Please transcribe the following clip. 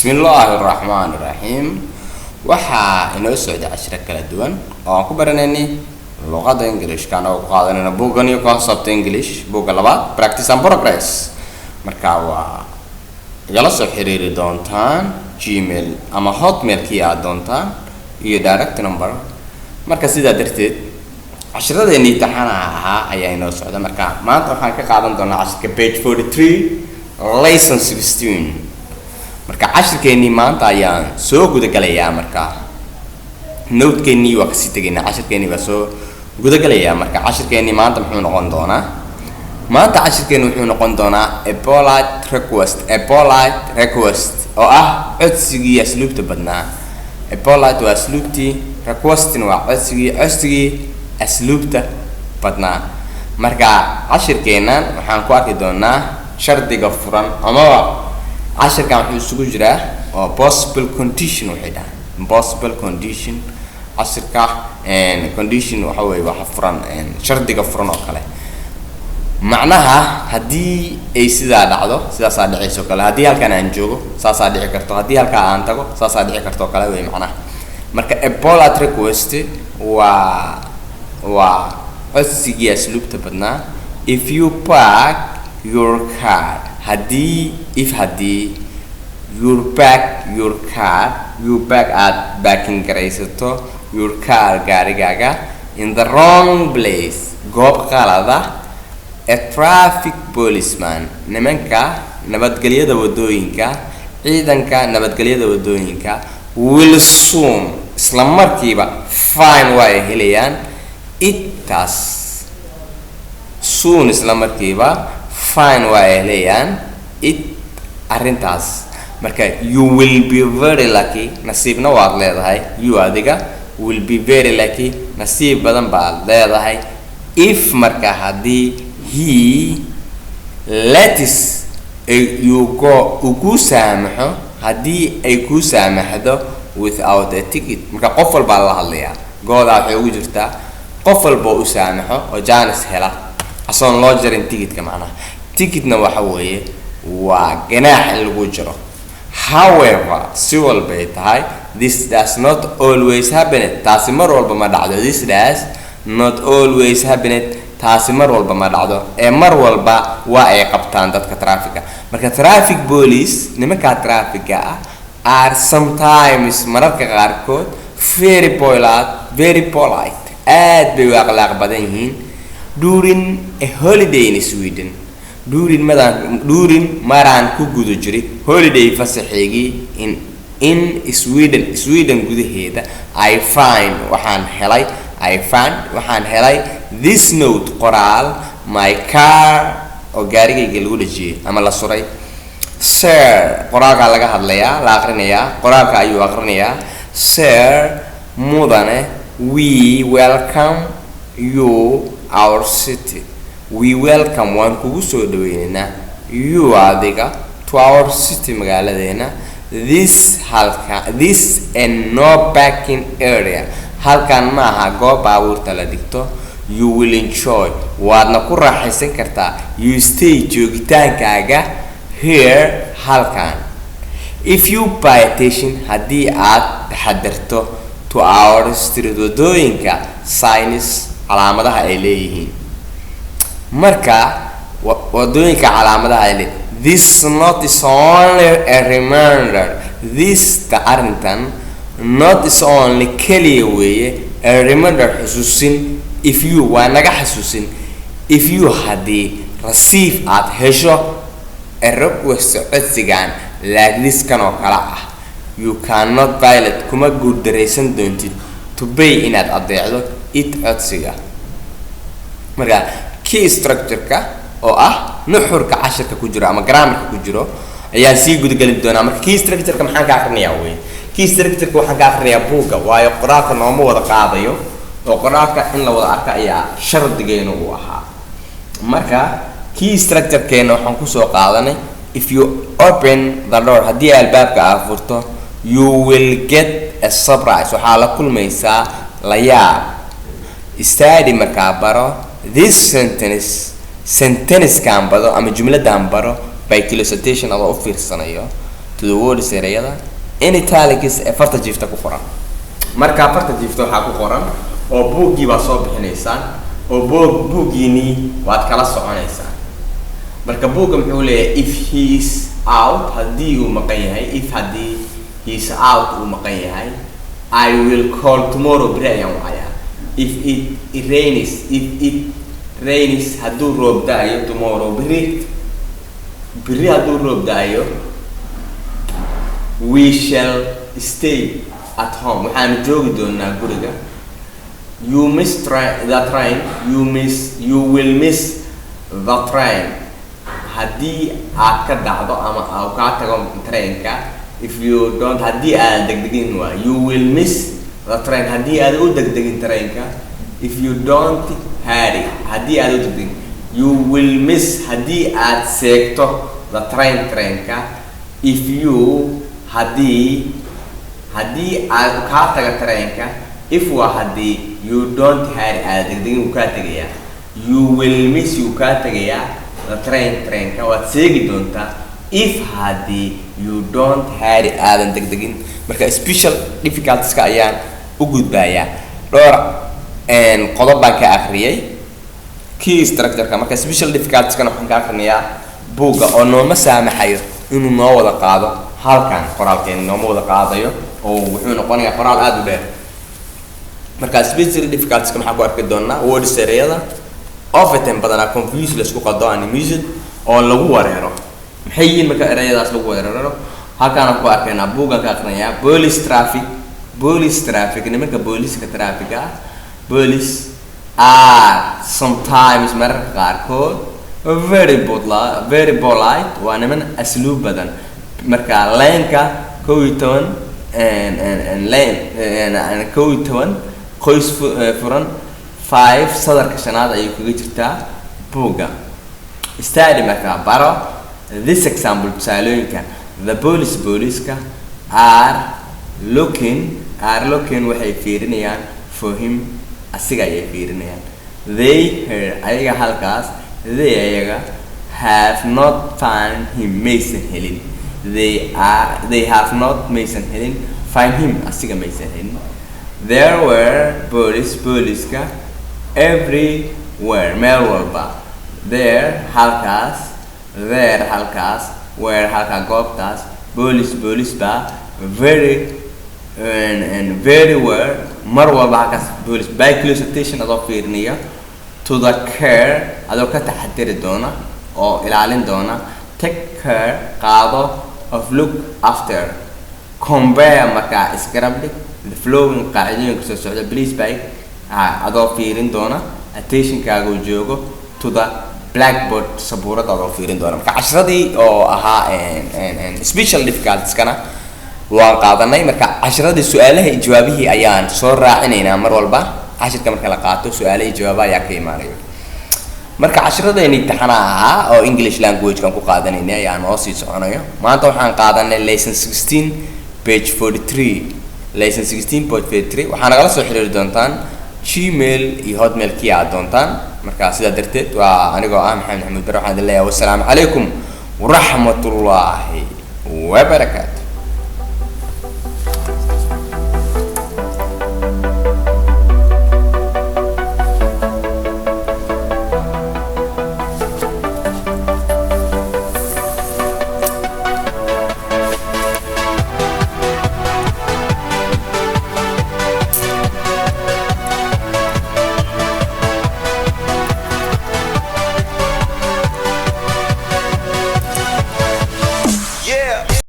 Bismillaahi raxmaani raxiim. Waxaa inoo socday cashiro kala duwan oo aan ku baranaynay luqadda Englishka, anagoo ku qaadanayna buugga New Concept English, buugga labaad, Practice and Progress. Marka waa igala soo xiriiri doontaan Gmail ama Hotmailkii aad doontaan iyo direct number. Marka sidaa darteed cashiradeenii taxanaha ahaa ayaa inoo socda. Marka maanta waxaan ka qaadan doonaa cashirka page 43, lesson 16. Marka cashirkeenii maanta ayaan soo gudagalayaa. Marka notekeenii waa kasii tegaynaa, cashirkeenii baa soo gudagalayaa. Marka cashirkeenii maanta muxuu noqon doonaa? Maanta cashirkeeni wuxuu noqon doonaa a polite request, a polite request oo ah codsigii asluubta badnaa. A polite waa asluubtii, requesting waa codsigii, codsigii asluubta badnaa. Marka cashirkeennan waxaan ku arki doonaa shardiga furan, amaba cashirkan wuxuu isugu jiraa oo possible condition, waxay dhahaan possible condition. Cashirka condition waxa weeye waxa furan, shardiga furan oo kale. Macnaha haddii ay sidaa dhacdo, sidaasaa dhicayso kale. Haddii halkan aan joogo, saasaa dhici karto. Haddii halkaa aan tago, saasaa dhici karto oo kale wey macnaha. Marka a polite request waa codsigii asluubta badnaa. If you park your car, haddii, if haddii, you park your car, you park aad parking garaysato, your car gaarigaaga, in the wrong place, goob qalada, a traffic policeman, nimanka nabadgelyada wadooyinka, ciidanka nabadgelyada wadooyinka, will soon, isla markiiba, find, waa ay helayaan, it, taas, soon, isla markiiba, find, waa ay helayaan, it, arrintaas. Marka you will be very lucky, nasiibna waad leedahay, you adiga, will be very lucky, nasiib badan baad leedahay, if marka haddii he lets you go, uu kuu saamaxo, haddii ay kuu saamaxdo, without a ticket. Marka qof walbaa la hadlayaa, goodaa waxay ugu jirtaa qof walba u saamaxo oo chance hela asoon loo jarin ticketka. Macnaha ticketna waxa weeye waa ganaax in lagu jiro. However, si walbay tahay, this does not always happen, taasi mar walba ma dhacdo. This does not always happen, taasi mar walba ma dhacdo, ee mar walba waa ay qabtaan dadka traffica. Marka traffic police, nimankaa traffica ah, are sometimes, mararka qaarkood, very polite, very polite, aad bay u akhlaaq badan yihiin. During a holiday in Sweden, during madaan, during maraan ku guda jiray, holiday fasaxeygii, in Sweden, Sweden gudaheeda, I find, waxaan helay, I found, waxaan helay, this note, qoraal, my car, oo gaarigayga lagu dhejiyey ama la suray. Sir, qoraalkaa laga hadlayaa, la aqrinayaa, qoraalka ayuu aqrinayaa. Sir, mudane, we welcome you our city. We welcome, waan kugu soo dhaweynaynaa, you adiga, to our city, magaaladeena. This halka, this a no parking area, halkan maaha goob baabuurta la dhigto. You will enjoy, waadna ku raaxaysan kartaa, your stay, joogitaankaaga, here, halkan, if you pay attention, haddii aad taxadarto, to our street, wadooyinka, signs, calaamadaha ay leeyihiin. Marka wadooyinka calaamadaha ay leeyihiin. This note is only a reminder, this ta arrintan, note is only, keliya weeye, a reminder, xusuusin, if you, waa naga xasuusin, if you haddii, receive, aad hesho, a request, codsigan, like this, kan oo kale ah, you cannot fail, kuma guuldaraysan doontid, to obey, inaad adeecdo, it, codsiga. Marka key structure-ka oo ah nuxurka cashirka ku jiro ama grammarka ku jiro ayaan sii gudageli doonaa. Marka key structure-ka maxaan ka akrinayaa wey? Key structure-ka waxaan ka akrinayaa buugga, waayo qoraalka nooma wada qaadayo, oo qoraalka in la wada arka ayaa shardigeenu uu ahaa. Marka key structure-keena waxaan kusoo qaadanay: if you open the door, haddii albaabka aad furto, you will get a surprise, waxaa la kulmaysaa la yaab. Study, markaa baro, this sentence, sentencekan bado ama jumladan baro, by close attention, adoo u fiirsanayo. To the words, ereyada, in italics, ee farta jiifta ku qoran. Marka farta jiifta waxaa ku qoran oo buuggii baa soo bixinaysaan oo buuggiinii waad kala soconaysaan. Marka buugga muxuu leeyahay? If he is out, haddii uu maqan yahay, if, haddii, he is out, uu maqan yahay, I will call tomorrow, beri ayaan wacayaa. If it rains, if it rains, hadduu roob da-ayo, tomorrow, beri, beri hadduu roob da-ayo, we shall stay at home, waxaanu joogi doonaa guriga. You miss the train, you will miss the train, haddii aad ka dhacdo ama uu kaa tago trainka. If you don't, haddii aad degdegin waa, you will miss the train, haddii aad u degdegin trainka. If you don't hurry, haddii aad u degdegin, you will miss, haddii aad seegto, the train, trainka. If you, haddii aad kaa taga trainka, if waa haddii, you don't hurry, aad degdegin, wuu kaa tegayaa. You will miss, wuu kaa tegayaa, the train, trainka waad seegi doontaa, if, haddii, you don't hurry, aadan degdegin. Marka special difficultieska ayaan u gudbayaa. Dhowr qodob baan ka akhriyay key structure-ka. Marka special difficultieskana waxaan ka akhrinayaa buugga oo nooma saamaxayo inuu noo wada qaado halkan. Qoraalkeeni nooma wada qaadayo oo wuxuu noqonayaa qoraal aada u dheer. Marka special difficultieska maxaa ku arki doonaa? Words, ereyada, often, badanaa, confuse, laisku qado, and music, oo lagu wareero. Maxay yihiin marka ereyadaas lagu weeraro? Halkaan ku arkaynaa, buuggan ka aqrinayaa. Police, traffic, police, traffic, nimanka booliska traffic ah. Police are sometimes, mararka qaarkood, very polite, waa niman asluub badan. Marka line-ka 11, line 11, qoys furan 5, sadarka shanaad ayay kaga jirtaa buugga. Study, markaa baro, this example, tusaalooyinka. The police, booliska, are looking, waxay fiirinayaan, for him, asiga ayay fiirinayaan. They here, ayaga halkaas, they, ayaga, have not found him, maysan helin. They have not, maysan helin, find him, asiga maysan helin. There were police, booliska, everywhere, meel walba. There, halkaas, there, halkaas, were, halka goobtaas, police, police baa, very and very where, mar walba halkaas police. By close attention, adoo fiirinaya, to the care, adoo ka taxadiri doona oo ilaalin doona, take care, qaado, of, look after. Compare, markaa isgarab dhig, the following, qaacidooyinka soo socda, please, by, adoo fiirin doona, attentionkaaga uu joogo, to the blackboard, sabuurada adoo fiirin doona. Marka casharadii oo ahaa special difficultieskana waan qaadanay. Marka casharadii su-aalaha iyo jawaabihii ayaan soo raacinaynaa. Mar walba cashirka marka la qaato, su-aalaha iyo jawaabaha ayaa ka imaanayo. Marka casharadeenii imtixaanaha ahaa oo English language-kan ku qaadanaynay ayaa noo sii soconayo. Maanta waxaan qaadanay lesson 16, page 43, lesson 16.43. Waxaa nagala soo xiriiri doontaan Gmail iyo Hotmail kii aad doontaan. Marka sidaa darteed waa anigoo ah Maxamed Maxamuud Bare, waxaan idin leeyahay wasalaamu calaykum waraxmatullaahi wabarakaatu.